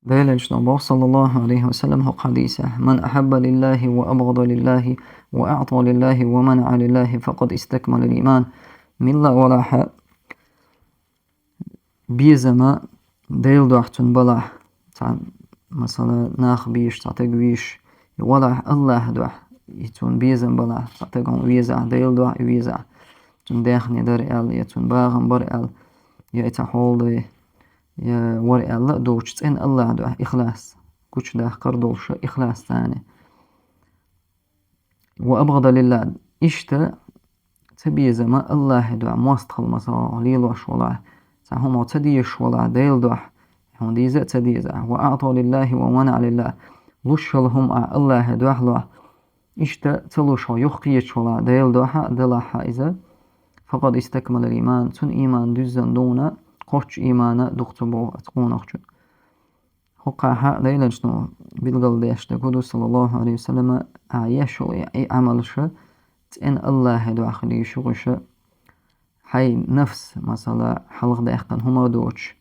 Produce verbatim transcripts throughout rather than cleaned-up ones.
Делан элчано боху, саллаллаху алейхи ва саллям, хӀокху хьадисехь: «Ман ахьабба лиллахи ва абгъада лиллахи ва аъта лиллахи ва манаъа лиллахи, факъад истакмала лиман». Милла валахьа безама Делан дуьхьа цуьнан балахь, цхьа, масала, нах бийш, цхьа таг вийш, и валахь Аллахьан дуьхьа, и цунна безам балахь, цхьа таг хьуна везахь, Делан дуьхьа и везахь, цуьнан даьхни дара аьлла, я цуьнан багам бара аьлла, я и цхьа хьолдай, я вара аьлла а доцуш, цӀена Аллахьан дуьхьа ихлас, гучудаккхар долуш ихлас царна. Ва абгъада лиллах, иштта ца безама Аллахьан дуьхьа мостагӀалла, масала, лелош валахь, цхьа хӀума ца дезаш валахь Делан дуьхьа, хьуна деза а ца деза, ва аъта лиллахи ва манаъа лиллах, луш йолу хӀума ахь Аллахьан дуьхьа лохь, иштта ца луш хьо юхакхеташ валахь Делан дуьхьа, делахь хьан иза, факъад истакмала лиман, цуьнан ийман дуьззина дуьйна, кхоччуш иймана ду-кх цу боху оцу къонахчун. ХӀокхахь Делан элчано билгалдеш дерг хӀун ду, саллаллаху алейхи ва саллама, ахь еш йолу и, и Ӏамалша цӀена Аллахьан дуьхьа хила йиш ю-кх иша, хьайн нафс, масала, хьалхадаьккхина хӀума доцуш,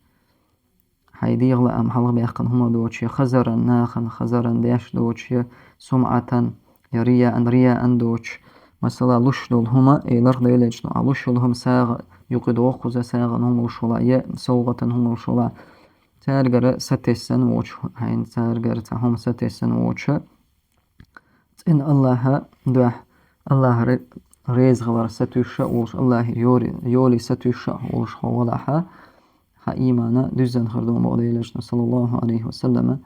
хьайн дегӀан лаам хьалхабаьккхина хӀума доцуш, я хазаран, нахана хазаран деш доцуш, я сумъатан, я рияан, рияан доцуш, масала, луш долу хӀума, элира Делан элчано, ахь луш йолу хӀума сагӀа юкъа доху кхуза, сагӀина хӀума луш валахь, я совгӀатана хӀума луш валахь, цаьргара сатесна воцуш, хьайна цаьргара цхьа хӀума сатесна воцуша, цӀена Аллахьан дуьхьа, Аллахь ре-, реза хилар сатуьйсуш а волуш, Аллахьера йоре-, йоле сатуьйсуш а волуш хьо валахь, хьан иймана дуьззина хир ду боху Делан элчано, саллаллаху алейхи ва саллама.